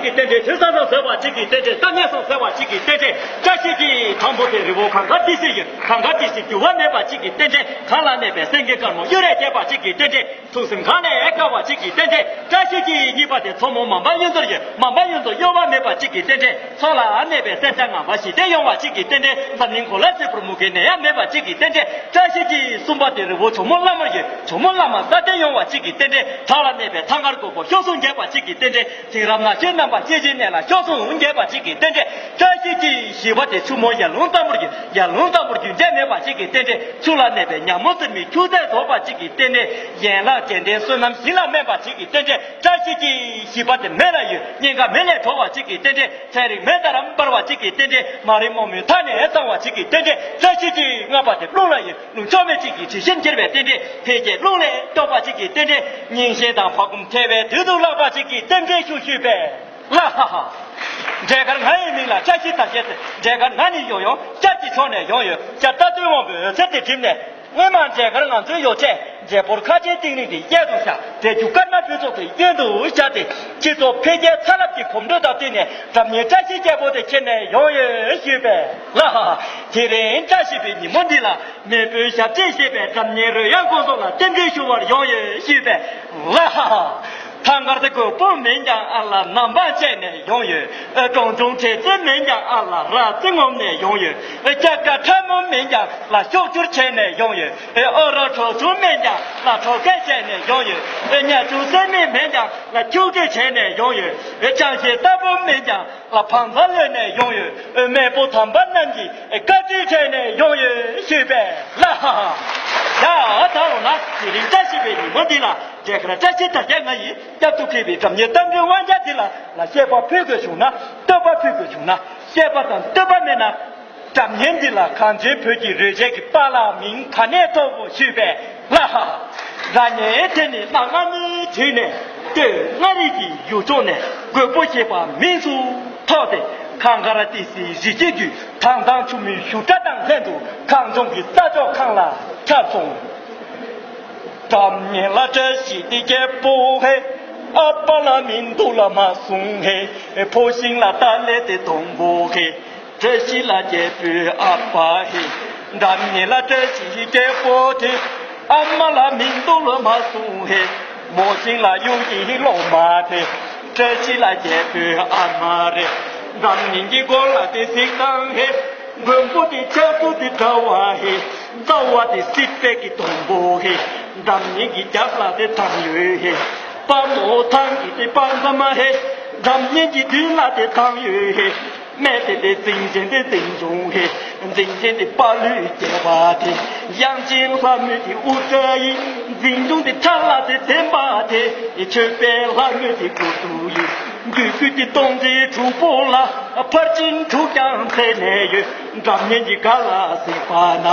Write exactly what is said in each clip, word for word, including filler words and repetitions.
གི་རྟེན་འབྲེལ། དུས་བཟང་དང་བཟོད་པ་གཅིག་གི་རྟེན་འབྲེལ། བསམ་ངན་སོང་ཟེར་བ་གཅིག་གི་རྟེན་འབྲེལ། བཀྲ་ཤིས་ཀྱི་དང་པོ་དེ་རི་བོ་གངས་དཀར་ཏི་སེ་ཡི། གངས་དཀར་ཏི་སེ་འགྱུར་བ་མེད་པ་གཅིག་གི་རྟེན་འབྲེལ། གངས་ལ་གནས་པའི་སེང་གེ་དཀར་མོ་གཡུ་རལ་རྒྱས་པ་གཅིག་གི་རྟེན་འབྲེལ། ཚུལ་ཁྲིམས་གང་ལས་དགའ་བ་གཅིག་གི་རྟེན་འབྲེལ། བཀྲ་ཤིས་ཀྱི་གཉིས་པ་དེ་མཚོ་མོ་མམ་པ་གཡུ་མཚོར་ཡོད། མམ་པ་གཡུ་མཚོ་གཡོ་བ་མེད་པ་གཅིག་གི་རྟེན་འབྲེལ། མཚོ་ལ་གནས་པའི་སེར་སྐྱ་ངང་པ་ཞི་བདེ་ཡོང་བ་གཅིག་གི་རྟེན་འབྲེལ། འཛམ་གླིང་གོ་ལ་སིལ་བུར་མུ་གེ་ནད་ཡམས་མེད་པ་གཅིག་གི་རྟེན་འབྲེལ། བཀྲ་ཤིས་ཀྱི་གསུམ་པ་དེ་རི་བོ་ཇོ་མོ་བླ་མར་ཡོད། ཇོ་མོ་བླ་མ་སྲ་བརྟན་ཡོང་བ་གཅིག་གི་རྟེན་འབྲེལ། བྲག་ལ་གནས་པའི་ཐང་དཀར་མགོན་པོ་གཤོག་ཟུང་རྒྱས་པ་གཅིག་གི་རྟེན་འབྲེལ། དེང་རབས་ན་གཞོན་རྣམ་པ་སྐྱེ་འཆི་ནད་ལ་གཤོག་ཟུང་རྒྱས་པ་གཅིག་གི་རྟེན་འབྲེལ། བཀྲ་ཤིས་ཀྱི་བཞི་པ་དེ་ཆུ་མོ་ཡར་ཀླུང་གཏམ་པོར་གྱི། ཡར་ཀླུང་གཏམ་པོར་རྒྱུན་ཆད་མེད་པ་གཅིག་གི་རྟེན་འབྲེལ། ཆུ་ལ་གནས་པའི་ཉ་མོ་སེར་མོའི་ཁྱུ་རྩལ་རྫོགས་པ་གཅིག་གི་རྟེན་འབྲེལ། ཡན་ལག་རྒྱན་ལྡན་བསོད་ནམས་ཞིང་ལ་སྨིན་པ་གཅིག་གི་རྟེན་འབྲེལ། བཀྲ་ཤིས་ཀྱི་བཞི་པ་དེ་མེ་ལ་ཡོད། སྙིང་ག་མེ་ལས་གྲོལ་བ་གཅིག་གི་རྟེན་འབྲེལ། ཚན་རིག་མེ་ལྟར་འབར་བ་གཅིག་གི་རྟེན་འབྲེལ། མ་རིག་རྨོངས་མུན་མཐའ་ནས་སངས་པ་གཅིག་གི་རྟེན་འབྲེལ། བཀྲ་ཤིས་ཀྱི་ལྔ་པ་དེ་རླུང་ལ་ཡོད། རླུང་ཆོས་མེད་གཅིག་གི་དྲི་ཞིམ་གྱེར་བའི་རྟེན་འབྲེལ། འཕེལ་རྒྱས་རླུང་ལས་རྟོགས་པ་གཅིག་གི་རྟེན་འབྲེལ། རྙིང་ཞེན་དང་བག་འཁུམས་བྲལ་བའི་དུས་སུ་ལྷག་པ་གཅིག་གི་རྟེན་འབྲེལ་ཞུ་ཞུས་པས། ལ་ཧ་ཧ། འབྲས་དཀར་ང་ཡི་མིང་ལ་བཀྲ་ཤིས་དར་ཞེས་ཟེར། འབྲས་དཀར་ང་ནི་ཡོང་ཡོང་ཤར་གྱི་ཕྱོགས་ནས་ཡོང་ཡོད། ཤར་རྟ་བདུན་དབང་པོའི་འོད་ཟེར་དེ་བསྒྲིམས་ནས། སྔོན་མ་འབྲས་དཀར་ང་ཚོའི་ཡོ་བྱད་འབྲས་བུར་ཁ་ཆེའི་ཏིང་རིང་དེ་གཡས་སུ་བཞག་འབྲས་རྒྱུ་སྐར་མ་ཕུན་ཚོགས་དེ་གཡོན་དུ་བཞག་སྟེ། སྤྱི་ཚོགས་འཕེལ་རྒྱས་ཚ་རླབས་ཀྱི་གོམ་བགྲོད་དང་བསྟུན་ནས་སྒྲ་སྙན་བཀྲ་ཤིས་རྒྱལ་པོ་དེ་ཁྱེར་ནས་ཡོང་ཡོད་ཞུས་པས། ལ་ཧ་ཧ། དེ་རིང་བཀྲ་ཤིས་པའི་ཉིན་མོ་འདི་ལ། མེས་པོའི་ཞབས་རྗེས་བཞེས་པའི་སྒྲ་སྙན་རོལ་དབྱངས་ཀུན་རྫོང་ལ་རྟེན་འབྲེལ་ཞུ་བར་ཡོང་ཡོད་ཞུས་པས། ལ་ཧ་ཧ། ཐང་དཀར་དེ་རྒོད་པོ་མིན་ཀྱང་ཨ་ལ་ནམ་འབངས་བྱས་ནས་ཡོང་ཡོད། གྲོང་ཆུང་གྲལ་རྩེ་མིན་ཀྱང་ཨ་ལ་ར་རྩེ་ངོམ་ནས་ཡོང་ཡོད། སྐྱ་ཀ་ཁྲ་མོ་མིན་ཀྱང་ལ་ཤོག་སྒྱུར་བྱས་ནས་ཡོང་ཡོད། ཨོ་རོ་གྲོ་ཆུང་མིན་ཀྱང་ལ་གྲོ་སྐད་བྱས་ནས་ཡོང་ཡོད། ཉ་ཆུང་སེར་མིག་མིན་ཀྱང་ལ་ཁྱུག་ཀྲི་བྱས་ནས་ཡོང་ཡོད། ཅང་ཤེས་ལྟ་བུ་མིན་ཀྱང་ལ་བང་ཚ་ལོན་ནས་ཡོང་ཡོད། མེས་པོ་དམ་པ་རྣམས་ཀྱིས་བཀའ་དྲིན་དྲན་ནས་ཡོང་ཡོད་ཞུས་པས། ལ་ཧ་ཧ། ཡ་ད་འོ་ན་དེ་རིང་བཀྲ་ཤིས་པའི་ཉིན་མོ་འདི་ལ། འབྲས་དཀར་བཀྲ་ཤིས་དར་རྒྱས་ང་ཡིས་བསྐྱབ་ཏུ་བཀུར་བའི་སྒྲ་སྙན་གཏམ་རྒྱུད་དབང་རྒྱལ་འདི་ལ། ལ་བཤད་པ་ཕུལ་དགོས་བྱུང་ན། བསྟོད་པ་ཕུལ་དགོས་བྱུང་ན། བཤད་པ་དང་བསྟོད་པ་མེད་ན། སྒྲ་སྙན་འདི་ལ་གངས་ཅན་བོད་ཀྱི་རོལ་ཆས་ཀྱི་པཱ་ལགས་མིང་ག་ནས་ཐོབ་བོ་ཞུས་པས། ལ་ཧ་ཧ། སྒྲ་སྙན་དེ་ནི་གནའ་སྔ་མོའི་དུས་ནས་སྟོད་མངའ་རིས་ཀྱི་ཡུལ་ཕྱོགས་ནས་རྒོད་པོ་ཞེས་པ་མིང་དུ་ཐོགས་ཏེ། གངས་དཀར་ཏི་སེའི་རི་སྐྱེས་ཀྱི་དྭངས་གཙང་ཆུ་མོའི་བཞུར་སྒྲ་དང་ལྷན་དུ་གངས་ལྗོངས་ཀྱི་ས་ཕྱོགས་གང་ལ་ཁྱབ་སོང་། སྒྲ་སྙན་ལ་བཀྲ་ཤིས་དེ་རྒྱལ་པོ་ཧེ། ཨ་པ་ལ་མི་འདུག་ལ་མ་གསུང་ཧེ། ཕོ་ཤིང་ལ་ཏཱ་ལའི་དེ་དོང་པོ་ཧེ། བཀྲ་ཤིས་ལ་རྒྱལ་པོའི་ཨ་ཕ་ཧེ། སྒྲ་སྙན་ལ་བཀྲ་ཤིས་རྒྱལ་པོ་དེ། ཨ་མ་ལ་མི་འདུག་ལ་མ་གསུང་ཧེ། མོ་ཤིང་ལ་གཡུ་ཡི་སློབ་མ་དེ། བཀྲ་ཤིས་ལ་རྒྱལ་པོའི་ཨ་མ་རེད། སྒྲ་སྙན་གྱི་མགོ་ལ་དེ་གཟིགས་དང་ཧེ། མགོན་པོ་དེ་ཆགས་ཚུལ་དེ་དྲ་བ་ཧེ། རྩ་བ་དེ་སྲིད་པའི་གི་དོང་པོ་ཧེ། སྒྲ་སྙན་གྱི་རྒྱབ་ལ་དེ་ཐང་ཡོད་ཧེ། དཔའ་མོ་ཐང་གི་དེ་དཔའ་མཛངས་མ་ཧེ། སྒྲ་སྙན་གྱི་མདུན་ལ་དེ་ཐང་ཡོད་ཧེ། སྨད་དེ་དེ་འཛིན་ཆེན་དེ་འཛིན་སྐྱོང་ཧེ། འཛིན་ཆེན་དེ་དཔའ་ལུས་རྒྱས་པ་དེ། དབྱངས་ཅན་ལྷ་མོ་དེ་དབུ་སྐྲ་ཡིན། འཛིན་སྐྱོང་དེ་ཁྲ་ལ་དེ་འཛིན་པ་དེ། མཆོད་པའི་ལྷ་མོ་དེ་སྐུ་གདུང་ཡིན། འདོད་རྒུ་དེ་སྟོང་ཆེན་དྲུག་པོ་ལ། ཕར་ཕྱིན་དྲུག་ཀྱང་འཚལ་ནས་ཡོད། སྒྲ་སྙན་གྱི་སྒ་ལ་གཟིགས་པ་ན།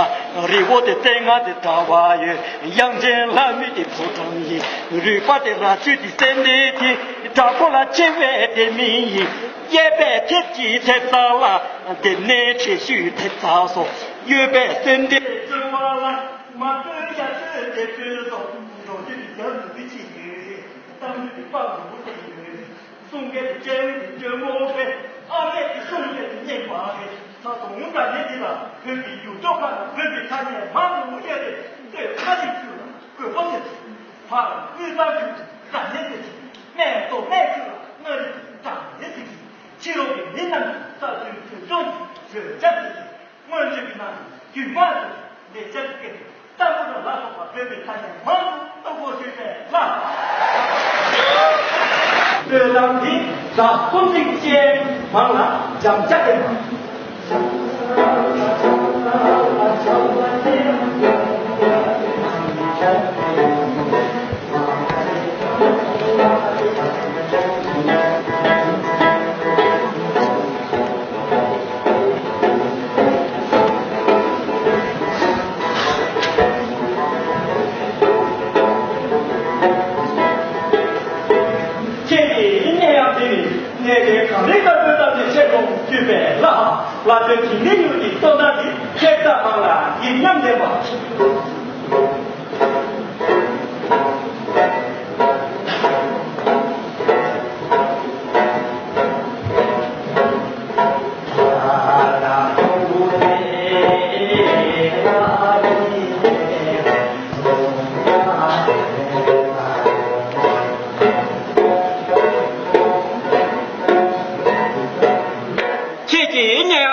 རི་བོ་དེ་རྩེ་ལྔ་དེ་དྲ་བ་ཡོད། དབྱངས་ཅན་ལྷ་མོ་དེ་ཕོ་བྲང་ཡིན། རུས་པ་དེ་རྭ་ཅོ་དེ་སེ་འབྲས་དེ། བྲག་ཁོག་ལ་ཆེ་བའི་དེ་མིན་ཡིན། གཡས་པས་མཐེབ་ཀྱི་མཐེབ་ཚག་ལ། དེ་ནས་ཁྲེ་ཤུལ་མཐེབ་ཚག་སོགས། གཡོན་པས་སེ་འབྲས་ཅོ་བ་ལ། མ་སྤྲོད་ཡ་སྤྲོད་དེ་སྤྲོད་སོགས། འགྲོ་དུས་ཀྱི་རྒྱབ་ལ་འདི་ཅི་ཡོད་རེད། གཏམ་རྒྱུད་ཀྱི་དཔའ་བོ་དེ་ཡོད་རེད། གསུང་སྐད་དེ་སྐྱེ་བོ་དེ་སྐྱོ་མོ་བས། ཨ་མས་དེ་གསུང་སྐད་དེ་སྙན་པ་རེད། ད་དུང་སྒྲ་སྙན་འདི་ལ་བོད་ཀྱི་ཡུལ་ཕྱོགས་ཁག་ལ་བོད་པའི་ཐ་སྙད་མང་དུ་ཡོད་རེད། སྟོད་མངའ་རིས་ཁུལ་ལ་རྒོད་པོ་ཟེར་གྱི། བར་དབུས་གཙང་ཁུལ་སྒྲ་སྙན་ཟེར་གྱི། སྨད་མདོ་སྨད་ཁུལ་ལ་མངའ་རིས་སྒྲ་སྙན་ཟེར་གྱི། ཕྱི་ལོགས་ཀྱི་མི་རྣམས་ཀྱིས་ས་མཐོའི་བོད་ལྗོངས་ཀྱི་རོལ་ཆ་ཟེར་གྱི། སྔོན་ཆད་ཀྱི་ནང་རྒྱུད་མང་དུ་ལེགས་སྦྱར་གྱི་སྐད་དུ་ཏམ་བུ་ར་ལ་སོགས་པ་བོད་པའི་ཐ་སྙད་མང་དུ་བཏགས་པོ་ཞུས་པས་ལ། བོད་ནང་འདི་ཟླ་གསུམ་གཅིག་ཅན་མང་ལ་འཇམ་ཅག་ལྡན་པ། ཁྱེད་ཀྱིས་གནས་ཡང་དེ་ནི་གནས་བརྟན་གངས་རིའི་དཀར་པོའི་གཏམ་གྱི་ཆེད་དུ་བརྒྱུད་པའི་ལྷ། ལྷ་ལྡན་དིང་རི་ཡུལ་གྱི་སྟོན་ཟླ་འདི་ཁྱེད་རྣམས་མང་ལ་ཡིད་ཉམས་ལྡན་པ།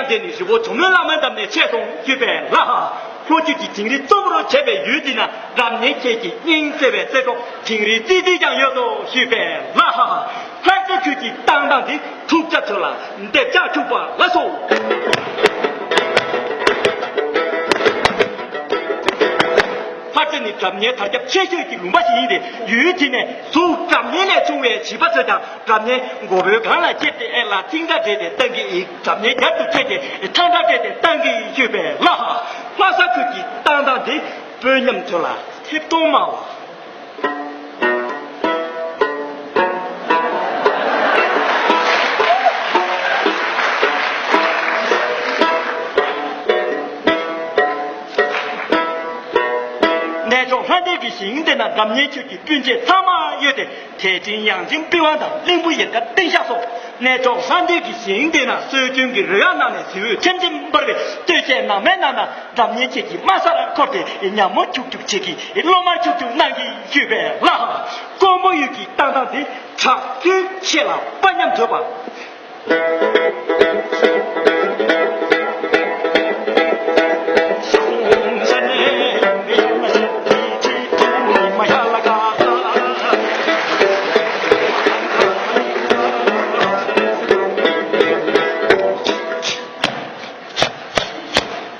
དེ་ནི་རི་བོ་ཇོ་མོའི་བླ་མའི་འགྲམ་ནས་ཆད་སོང་ཞུས་པས་ལགས། ལྷོ་རྒྱུད་ཀྱི་དིང་རི་གཙོ་བོར་བྱས་པའི་ཡུལ་འདི་ན་རབ་གནས་ཁྱེད་ཀྱི་སྙིང་བརྩེ་བའི་བརྩེ་གྲོགས་དིང་རི་ཙི་ཙི་ཀྱང་ཡོད་དོ་ཞུས་པས་ལགས། ལྷ་ས་ཁུལ་གྱི་བཏང་སྟངས་འདི་ཐུགས་རྒྱ་ཚོད་ལ་འདེབས་ཆགས་ཆུག་པ་ལགས་སོ། ལྷ་ས་ནི་སྒྲ་སྙན་དར་ཁྱབ་ཆེ་ཤོས་ཀྱི་ལུང་པ་ཞིག་ཡིན་ཏེ། ཡུལ་དེ་ནས་གཟུགས་སྒྲ་སྙན་ལས་བྱུང་བའི་བྱིས་པ་ཚོས་ཀྱང་སྒྲ་སྙན་མགོ་བོའི་སྒང་ལ་ཁྱེར་ཏེ་ཨེ་ལ་ཐིང་སྒྲ་སྦྲེལ་ཏེ་བཏང་གི་ཡིན། སྒྲ་སྙན་རྒྱབ་ཏུ་ཁྱེར་ཏེ་ཐང་སྒྲ་སྦྲེལ་ཏེ་བཏང་གི་ཡོད་པས་ལགས། ལྷ་ས་ཁུལ་གྱི་བཏང་སྟངས་དེ་དཔོན་ཉམས་ཚོད་ལ་ཐེབས་གཏོང་མ་བ། གནས་མཆོག་ལྷ་ལྡན་གྱི་ཞིང་དེ་ན་སྒྲ་སྙན་ཆོས་ཀྱི་སྤུན་མཆེད་ཚང་མ་ཡོད་དེ། དད་ཕྲིན་ཡང་ཅིན་པི་ཝང་དང་གླིང་བུ་ཡལ་ག་ཏིང་ཤག་སོགས་གནས་མཆོག་ལྷ་ལྡན་གྱི་ཞིང་དེ་ན་སྲོལ་རྒྱུན་གྱི་རོལ་དབྱངས་ནང་ནས་གཟི་འོད་ཆེམ་ཆེམ་འབར་བའི་སྟོད་གཞས་ནང་མའི་ནང་ན་སྒྲ་སྙན་ཆོས་ཀྱི་དམའ་སར་འཁོར་ཏེ་ཉ་མོ་ཁྱུག་ཁྱུག་བྱེད་ཀྱི་གློ་དམར་ཁྱུག་ཁྱུག་གནང་གི་ཡོད་པས་ལགས། ཀོང་པོ་ཡུལ་གྱི་བཏང་སྟངས་དེ་དྲག་པོའི་ཆེ་ལ་དཔའ་ཉམས་དོད་པ།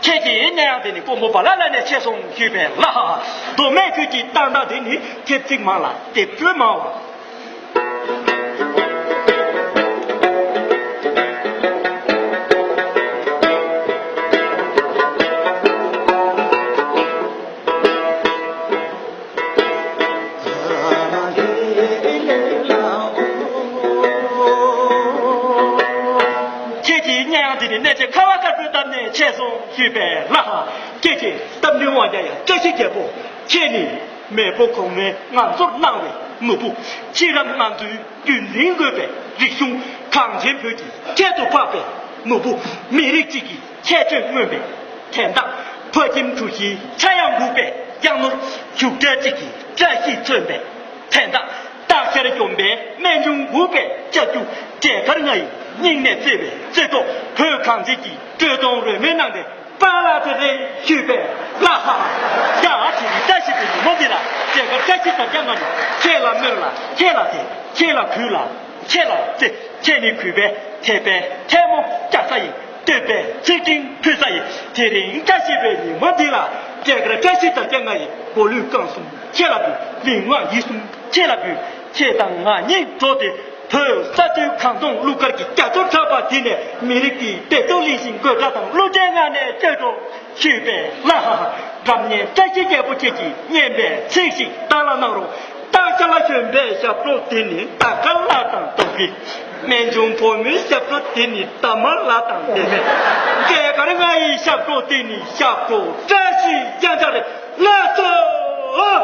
ཁྱེད་ཀྱི་གནས་ཡང་དེ་ནི་ཀོང་པོ་བ་ལ་ལ་ནས་ཆད་སོང་ཞུས་པས་ལགས། མདོ་སྨད་ཁུལ་གྱི་བཏང་སྟངས་དེ་ནི་ཐེབས་ཚིག་མང་ལ་དེབ་སྤྲོས་མང་བ། ཁྱེད་ཀྱི་གནས་ཡང་འདི་ནི་གནས་ཆེན་ཁ་བ་དཀར་པོའི་འདབས་ནས་ཆད་སོང་ཞུས་པས་ལགས། ཁྱེད་ཀྱི་རྟ་མགྲིན་དབང་རྒྱལ་ཡང་བཀྲ་ཤིས་རྒྱལ་པོ་ཁྱེད་ནི། མེས་པོ་གོང་མས་ང་ཚོར་གནང་བའི་ནོར་བུ། ཕྱི་རབས་ང་ཚོའི་རྒྱུན་འཛིན་དགོས་པའི་རིག་གཞུང་གངས་ཅན་བོད་ཀྱི་ཁྱད་དུ་འཕགས་པའི་ནོར་བུ། མི་རིགས་གཅིག་གི་ཁྱད་ཆོས་མངོན་པའི་དན་རྟགས། ཕ་ཁྱིམ་གྲུ་བཞིའི་ཆག་ཡང་འགུག་པའི་གཡང་ནོར། རྒྱུགས་སྤྲད་གཅིག་གི་བཀྲ་ཤིས་མཚོན་པའི་དན་རྟགས། སྟག་ཤར་གྱོན་པའི་སྨན་ཆུང་འགུག་པའི་ལྕགས་ཀྱུ། འབྲས་དཀར་ལྔ་ཡི་སྙིང་ནས་བརྩེ་བའི་རྩེ་ཏོ། བོད་གངས་ཅན་གྱི་སྤྲོས་དོང་རོལ་མོའི་ནང་ནས། པཱ་ལགས་དེ་རེད་ཞུས་པས་ལགས། ཡ་ཨ་ཙི་རི་བཀྲ་ཤིས་པའི་ཉིན་མོ་འདི་ལ་མཇལ་ཁ་བཀྲ་ཤིས་དར་རྒྱས་ང་ནི་ཁྱེད་ལ་སྨོན་ལ་ཁྱེད་ལ་དད་ཁྱེད་ལ་གུས་ལ་ཁྱེད་ལ་བརྩེ། ཁྱེད་ནི་གུས་པའི་དད་པའི་ཐལ་མོ་སྐྱ་ས་ཡིན། བསྟོད་པའི་ཚིག་ཕྲེང་ཕུལ་ས་ཡིན། དེ་རིང་བཀྲ་ཤིས་པའི་ཉིན་མོ་འདི་ལ་མཇལ་ཁ་བཀྲ་ཤིས་དར་རྒྱས་ང་ཡི་མགོ་ལུས་རྐང་གསུམ་ཁྱེད་ལ་འབུལ། ལུས་ངག་ཡིད་གསུམ་ཁྱེད་ལ་འབུལ། ཁྱེད་དང་ང་གཉིས་འགྲོགས་ཏེ། བོད་ས་མཐོའི་གངས་འཛོམས་གླུ་གར་གྱི་རྒྱ་མཚོར་འཁྲབ་པ་དེ་ནས་མི་རིགས་ཀྱི་བདེ་སྡུག་གླེང་བཞིན་དགོད་སྒྲ་དང་གླུ་ཆེན་ངག་ནས་བརྗོད་འགྲོ་ཞུས་པས་ལགས། སྒྲ་སྙན་བཀྲ་ཤིས་རྒྱལ་པོ་ཁྱེད་ཀྱིས་སྙན་པའི་ཚིག་ཞིག་བདག་ལ་གནང་རོགས། སྟག་ཤར་ལ་བཞོན་པའི་ཞབས་བྲོ་དེ་ནི་སྟག་དཀར་ལ་དང་རྡོ་སྐྱེས། སྨན་ཆུང་བུ་མོའི་ཞབས་བྲོ་དེ་ནི་འདབ་མ་ལ་དང་ལྡན་པས། འབྲས་དཀར་ལྔ་ཡི་ཞབས་བྲོ་དེ་ནི་ཞབས་བྲོ་བཀྲ་ཤིས་རྒྱན་ཆ་རེད། ལགས་སོ།